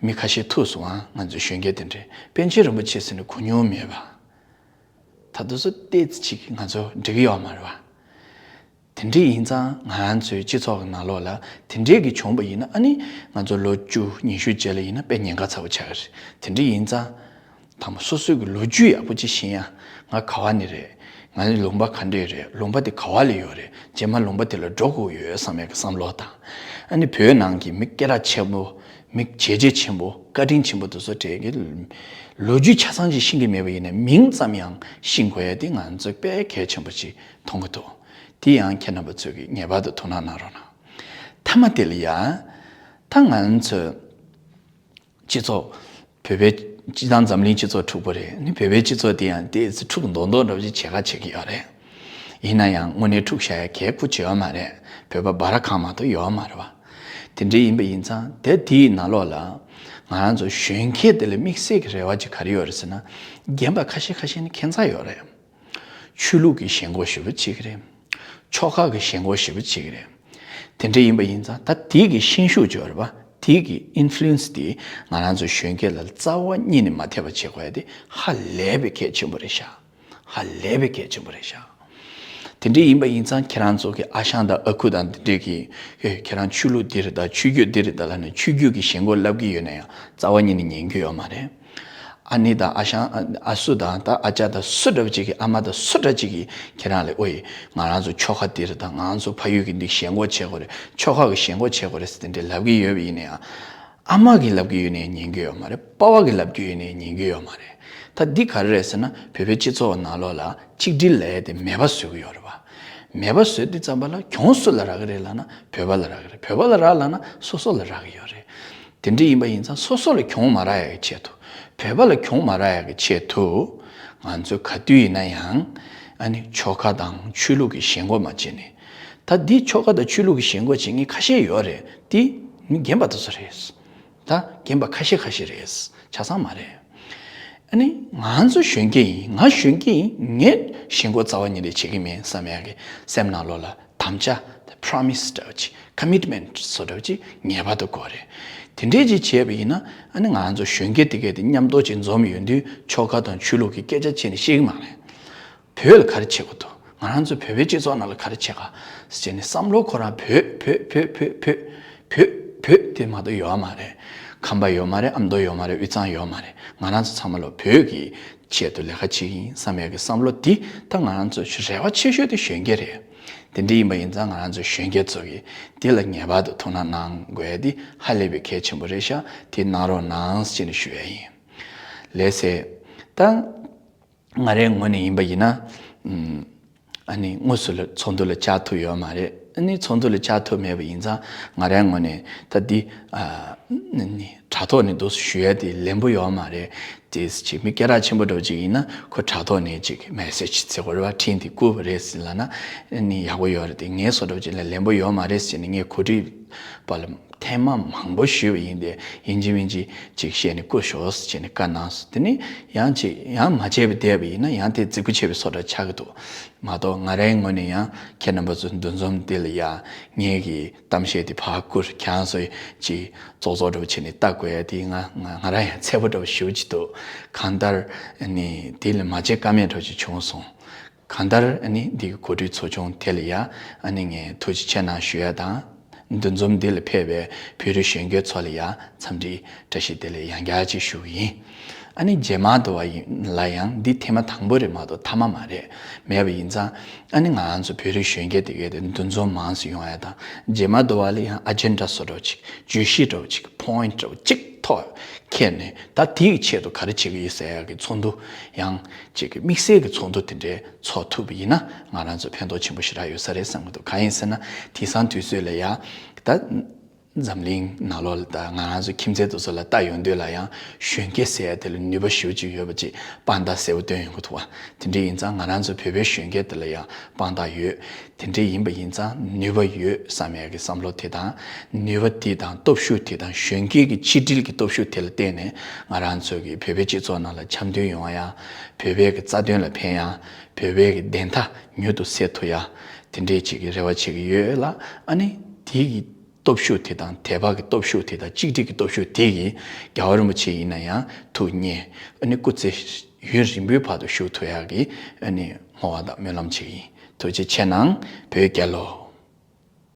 མི་ཁ་ཤས་ཐུག་སོང་ཨ། ང་ཚོའི་གཞོན་སྐྱེས་དེ་འདྲས་པཎ་ཆེན་རིན་པོ་ཆེ་ཟེར་ནས་གོ་མྱོང་མེད་པ། ད་དུང་སུ་ཏོག་ཙམ་ཅིག་ང་ཚོ་འགྲིག་གི་ཡོད་མ་རེད་བ། དེ་འདྲ་ཡིན་ཙང་ང་ཚོའི་སྤྱི་ཚོགས་ཀྱི་ནང་ལོགས་ལ་དེ་འདྲས་ཀྱི་བྱུང་བ་ཡིན་ན་ཨ་ནི་ང་ཚོ་ལོ་བཅུ་ཉི་ཤུ་རྗེས་ལ་ཡིན་ན་དཔེ་ཉེན་ཁ་ཚ་པོ་ཆགས་ཀྱི་རེད། དེ་འདྲ་ཡིན་ཙང་དང་པོ་སོ་སོའི་གི་ལོ་རྒྱུས་ཡག་པོ་ཅིག་ཤེས་ཡ། ང་ག་བ་ནས་རེད། ང་ནི་ལུང་པ་ག་འདྲས་རེད། ལུང་པ་དེ་ག་བ་ལ་ཡོད་རེད། རྗེས་མ་ལུང་པ་དེ་ལ་འགྲོ་དགོས་ཡོད་བསམ་ཡ་གི་བསམ་བློ་དང་། ཨ་ནི་བོད་ནང་གི་མི་སྐད་གྲགས་ཆེན་པོ། མི་བྱས་རྗེས་ཆེན་པོ་བཀའ་དྲིན་ཆེན་པོ་དེ་ཚོ་གྲས་ཀྱི་ལོ་རྒྱུས་ཆ་ཚང་ཅིག་ཤེས་ཀྱི་མེད་པ་ཡིན་ན་མིང་ཙམ་ཡང་ཤེས་དགོས་ཡ་དེ་ང་ཚོ་དཔེ་གལ་ཆེན་པོ་ཅིག་མཐོང་གི་འདུག་དེ་ཡང་ཁྱེད་རྣམ་པ་ཚོས་ཀྱིས་ངེས་པར་དུ་དོ་སྣང་གནང་རོགས་གནང་། མཐའ་མ་དེ་ལ་ཡ། ད་ང་ཚོ་སྤྱི་ཚོགས་བོད་པའི་སྤྱི་བཏང་འཛམ་གླིང་སྤྱི་ཚོགས་འཁྲུག་པོ་རེད། ཨ་ནི་བོད་པའི་སྤྱི་ཚོགས་དེ་ཡང་ཏོག་ཙམ་འཁྲུག་མདོག་མདོག་འདྲ་པོ་ཅིག་བྱེད་ཁ་བྱེད་ཀྱི་ཡོད་རེད། ཡིན་ན་ཡང་དངོས་གནས་འཁྲུག་བཞག་ཡ་གལ་ཁུ་ཆེ་བ་མ་རེད། བོད་པ་འབའ་ར་གང་མ་གཏོགས་ཡོད་མ་རེད་བ། དེ་འདྲ་ཡིན་པ་ཡིན་ཙང་དེ་དེའི་ནང་ལོགས་ལ་ང་རང་ཚོ་གཞོན་སྐྱེས་དེ་ལ་དམིགས་བསལ་གྱི་རེ་བ་ཅིག་ག་རེ་ཡོད་རེད་ཟེར་ན། རྒན་པ་ཁ་ཤས་ཁ་ཤས་ནི་ཁྱད་མཚར་ཡོད་རེད། ཆོས་ལུགས་ཀྱི་ཞེན་ཁོག་ཞེ་པོ་བྱེད་ཀྱི་རེད། ཆོལ་ཁ་གི་ཞེན་ཁོག་ཞེ་པོ་བྱེད་ཀྱི་རེད། དེ་འདྲ་ཡིན་པ་ཡིན་ཙང་ད་དེའི་གི་ཤན་ཤུགས་ཅིག་ཡོད་རེད་པ། དེའི་གི་ཨིན་ཕུ་ལུ་ཨེན་སི་དེ་ང་རང་ཚོ་གཞོན་སྐྱེས་ལ་རྩ་བ་ཉིད་ནས་མ་ཐེབས་པ་བྱེད་དགོས་ཡ་དེ་ཧ་ལས་པའི་གལ་ཆེན་པོ་རེད་ཤག་ཧ་ལས་པའི་གལ་ཆེན་པོ་རེད་ཤག་དེ་འདྲ་ཡིན་པ་ཡིན་ཙང་ཁྱེད་རང་ཚོ་གི་ཨ་ཞང་དང་ཨ་ཁུ་དང་དེ་འདྲས་ཀྱིས་ཨེ་ཁྱེད་རང་ཆོས་ལུགས་འདི་རེད་ད་ཆོས་བརྒྱུད་འདི་རེད་ད་ལབ་ནས་ཆོས་བརྒྱུད་ཀྱི་ཞེན་ཁོག་བསླབ་ཀྱི་ཡོད་ན་ཡང་རྩ་བ་ཉིད་ནས་ཉན་རྒྱུ་ཡོད་མ་རེད། ཨ་ནེ་དང་ཨ་ཞང་ཨ་སུ་དང་ད་ཨ་ཅག་དང་སུ་འདྲ་བ་ཅིག་གིས་ཨ་མ་དང་སུ་འདྲ་ཅིག་གིས་ཁྱེད་རང་ལ་ཨོ་ཡི་ང་རང་ཚོ་ཆོལ་ཁ་འདི་རེད་ད་ང་རང་ཚོ་ཕ་ཡུལ་གྱི་འདི་ཞེན་ཁོག་བྱེད་དགོས་རེད་ཆོལ་ཁ་གི་ཞེན་ཁོག་བྱེད་དགོས་རེད་ཟེར་དེ་འདྲས་ལབ་ཀྱི་ཡོད་པ་ཡིན་ན་ཡང་། ཨ་མ་གིས་ལབ་ཀྱི་ཡོད་ནའི་ཉན་གྱི་ཡོད་མ་རེད། པ་ཕ་གིས་ལབ་ཀྱི་ཡོད་ནའི་ཉན་གྱི་ཡོད་མ་རེད། ད་འདི་ག་རེ་རེད་ཟེར་ན་བོད་པའི་སྤྱི་ཚོགས་ནང་ལོགས་ལ་གཅིག་སྒྲིལ་ལབ་ཡས་དེ་མེད་པ་བཟོ་གི་ཡོད་རེད་བ། མེད་པ་བཟོས་དུས་ཙམ་པ་ལ་གྱོང་སུ་ལ་རག་གི་རེད་ལབ་ན་བོད་པ་ལ་རག་གི་རེད། བོད་པ་ལ་རག་ལབ་ན་སོ་སོ་ལ་རག་གི་ཡོད་རེད། དེ་འདྲ་ཡིན་པ་ཡིན་ཙང་སོ་སོ་ལ་གྱོང་མ་རག་ཡ་གི་ཆེད་དུ། བོད་པ་ལ་གྱོང་མ་རག་ཡ་གི་ཆེད་དུ། ང་ཚོས་ག་དུས་ཡིན་ན་ཡང་ཨ་ནི་ཆོལ་ཁ་དང་ཆོས་ལུགས་ཀྱི་ཞེན་ཁོག་མ་བྱེད་ནས། ད་འདི་ཆོལ་ཁ་དང་ཆོས་ལུགས་ཀྱི་ཞེན་ཁོག་བྱེད་མཁན་ཁ་ཤས་ཡོད་རེད། འདི་མི་རྒན་པ་དེ་ཚོ་རེད། ད་རྒན་པ་ཁ་ཤས་ཁ་ཤས་རེད། ཆ་ཚང་མ་རེད། ཨ་ནི་ང་ཚོ་གཞོན་སྐྱེས་ཡིན། ང་གཞོན་སྐྱེས་ཡིན། ངས་ཞེན་ཁོག་རྩ་བ་ཉིད་ནས་བྱེད་ཀྱི་མིན་བསམ་ཡག་གི་སེམས་ནང་ལོགས་ལ་དམ་བཅའ་promise་འདྲ་བ་ཅིག་commitment་བཟོ་འདྲ་བ་ཅིག་ངེས་པར་དུ་དགོས་རེད། དེ་འདྲས་ཅིག་བྱས་པ་ཡིན་ན་ཨ་ནི་ང་ཚོ་གཞོན་སྐྱེས་དེ་གས་དེ་མཉམ་དུ་ཅིག་འཛོམས་ཡོང་དུས་ཆོལ་ཁ་དང་ཆོས་ལུགས་ཀྱི་སྐད་ཆ་བྱས་ནས་བཤད་ཀྱི་མ་རེད། བོད་ལ་ག་རེ་བྱེད་དགོས་འདུག་ང་རང་ཚོ་བོད་པའི་སྤྱི་ཚོགས་ནང་ལ་ག་རེ་བྱེད་ག་ཟེར་ནས་བསམ་བློ་ཁོ་རང་བོད་བོད་བོད་བོད་བོད་བོད་བོད་དེ་མ་གཏོགས་ཡོད་མ་རེད། ཁམས་པ་ཡོད་མ་རེད། ཨ་མདོ་ཡོད་མ་རེད། དབུས་གཙང་ཡོད་མ་རེད། ང་རང་ཚོ་ཚང་མ་ལོ་བོད་ཀྱི་ཆེད་དུ་ལས་ཀ་བྱེད་ཀྱི་ཡིན་བསམ་ཡག་གི་བསམ་བློ་དེ་ད་ང་རང་ཚོ་རེ་བ་ཆེ་ཤོས་དེ་གཞོན་སྐྱེས་རེད། དེ་འདྲ་ཡིན་པ་ཡིན་ཙང་ང་རང་ཚོ་གཞོན་སྐྱེས་ཚོ་གིས་དེ་ལ་ངེས་པར་དུ་ཐུགས་སྣང་གནང་དགོས་ཡ་དེ་ཧ་ལས་པའི་གལ་ཆེན་པོ་རེད་ཤག་དེ་གནང་རོགས་གནང་ཟེར་ནས་ཞུ་ཡ་ཡིན། ལགས་སེ། ད། ང་རའི་ངོས་ནས་ཡིན་པ་ཡིན་ན། ཨམ། ཨ་ནི་དངོས་སུ་ལ་ཚོགས་འདུ་ལ་བཅར་ཐུབ་ཡོད་མ་རེད། ཨ་ནི་ཚོགས་འདུ་ལ་བཅར་ཐུབ་མེད་པ་ཡིན་ཙང་ང་རའི་ངོས་ནས་ད་འདི། ཨ། ནི་དྲ་ཐོག་ནས་འདུག་ཞུ་ཡ་དེ་ལན་པོ་ཡོད་མ་རེད། དེ་ཅིག་མི་སྐད་གྲགས་ཆེན་པོ་འདྲ་བོ་ཅིག་ཡིན་ན་ཁོ་དྲ་ཐོག་ནས་ཅིག་མེ་སེ་ཇི་ཟེར་དགོས་རེད་བ། འཕྲིན་དེ་བསྐུར་བ་རེད་ཟེར་ལབ་ན་ཨ་ནི་ཡག་པོ་ཡོད་རེད། དེ་ངའི་བཟོ་འདྲ་བོ་ཅིག་ལ་ལན་པོ་ཡོད་མ་རེད་ཟེར་ནས་ངས་གོ་སྒྲིག་པ་ལ་ཐེངས་མ་མང་པོ་ཞུས་པ་ཡིན་ཏེ། ཡིན་གཅིག་མིན་གཅིག་ཅིག་བཤད་ནས་བསྐུར་ཤོག་ཟེར་ནས་བཀའ་གནང་སོང་། དེ་ནས་ཡང་ཅིག་ཡང་མ་བྱས་པ་བསྡད་པ་ཡིན་ན་ཡང་དེ་རྫིག་པོ་བྱས་པའི་བཟོ་འདྲ་ཆགས་ཀྱི་འདུག་མ་གཏོགས་ང་རའི་ངོས་ནས་ཡང་ཁྱེད་རྣམ་པ་ཚོ་འདུ་འཛོམས་འདི་ལ་ཡ་ངེད་ཀྱི་གཏམ་བཤད་དེ་ཕར་བསྐུར། ཁྱེད་རང་ཚོ་ཅིག་ཙོག་ཙོག་འདྲ་བོ་བྱས་ནས་ལྟ་དགོས་ཡ་དེ་ང་ང་ང་རང་ཡང་འཚེར་པོ་འདྲ་བོ་ཞེ་པོ་ཅིག་འདུག་གང་ལྟར་ནི་དེ་ལ་མ་བྱེད་ཀ་མེད་འདྲ་བོ་ཅིག་བྱུང་སོང་། གང་ལྟར་ཨ་ནི་འདི་གི་གོ་སྒྲིག་ཚོགས་ཆུང་དེ་ལ་ཡ་ཨ་ནི་ངས་ཐུགས་རྗེ་ཆེ་གནང་ཞུ་ཡ་དང་། འདུ་འཛོམས་འདི་ལ་ཕེབས་པའི་བོད་རིགས་གཞོན་སྐྱེས་ཚོ་ལ་ཡ་འཚམས་འདྲི་བཀྲ་ཤིས་བདེ་ལེགས་ཡང་བསྐྱར་ཅིག་ཞུ་གི་ཡིན། ཨ་ནི་རྗེས་མ་དུ་བ་ཡིན་ལ་ཡང་འདི་ཐེངས་མ་དང་པོ་རེད་མ་གཏོགས་མཐའ་མ་མ་རེད། མེད་པ་ཡིན་ཙང་ཨ་ནི་ང་རང་ཚོ་བོད་རིགས་གཞོན་སྐྱེས་དེ་གའི་དེ་འདུ་འཛོམས་མང་ཙམ་ཡོང་ཡ་དང་། རྗེས་མ་དུ་བ་ལ་ཡང་ཨ་ཇེན་ཌ་བཟོ་འདྲ་ཅིག་བརྗོད་གཞི་འདྲ་ཅིག་པོ་ཡིན་ཊི་འདྲ་ཅིག་ཐོག་འཁྱེར་ནས་ད་དེའི་ཆེད་དུ་ག་རེ་བྱེད་ཀྱི་ཡོད་ཟེར་ཡག་གི་ཚོགས་འདུ་ཡང་ཅིག་དམིགས་བསལ་གྱི་ཚོགས་འདུ་དེ་འདྲའི་ཚོགས་ཐུབ་པ་ཡིན་ན་ང་རང་ཚོ་ཕན་ཐོགས་ཆེན་པོ་ཞེ་དྲག་ཡོད་ས་རེད་བསམ་གྱི་འདུག་གང་ཡིན་ཟེར་ན་དེང་སང་དུས་ཚོད་ལ་ཡ་ད་འཛམ་གླིང་ནང་ལོགས་ལ་ད་ང་རང་ཚོ་ཁྱིམ་མཚེས་དེ་ཚོ་ལ་ལྟ་ཡོང་དུས་ལ་ཡང་གཞོན་སྐྱེས་ཟེར་ཡ་དེ་ལ་ནུས་པ་ཞེ་པོ་ཅིག་ཡོད་པ་ཅིག་དཔང་རྟགས་གསལ་པོ་སྟོན་ཡོང་གི་འདུག་བ། དེ་འདྲ་ཡིན་ཙང་ང་རང་ཚོ་བོད་པའི་གཞོན་སྐྱེས་དེ་ལ་ཡང་དཔང་རྟགས་ཡོད། དེ་འདྲ་ཡིན་པ་ཡིན་ཙང་ནུས་པ་ཡོད་བསམ་ཡག་གི་བསམ་བློ་དེ་དང་། ནུས་པ་དེ་དང་སྟོབས་ཤུགས་དེ་དང་གཞོན་སྐྱེས་ཀྱི་ཆིག་སྒྲིལ་གྱི་སྟོབས་ཤུགས་དེ་ལ་བརྟེན་ནས་ང་རང་ཚོ་གི་བོད་པའི་སྤྱི་ཚོགས་ནང་ལ་འཆམ་མཐུན་ཡོང་ཡ། བོད་པའི་གི་རྩ་དོན་ལ་ཕན་ཡ། བོད་པའི་གི་བདེན་མཐའ་མྱུར་དུ་སེལ་ཐུབ་ཡ། དེ་འདྲའི་ཅིག་གི་རེ་བ་བྱེད་ཀྱི་ཡོད་ལ། ཨ་ནི་དེ་གི་སྟོབས་ཤུགས་དེ་དང་དད་པ་གི་སྟོབས་ཤུགས་དེ་དང་གཅིག་སྒྲིལ་གྱི་སྟོབས་ཤུགས་དེ་གིས་རྒྱལ་བ་རིན་པོ་ཆེ་ཡིན་ན་ཡང་ཐུགས་མཉེས། ཨ་ནི་སྐུ་ཚེ་ཡུན་རིང་པོའི་བར་དུ་བཞུགས་ཐུབ་ཡག་གི་ཨ་ནི་བསྔོ་བ་དང་སྨོན་ལམ་བྱེད་ཀྱི་ཡིན། ཐུགས་རྗེ་ཆེ་གནང་། བོད་རྒྱལ་ལོ།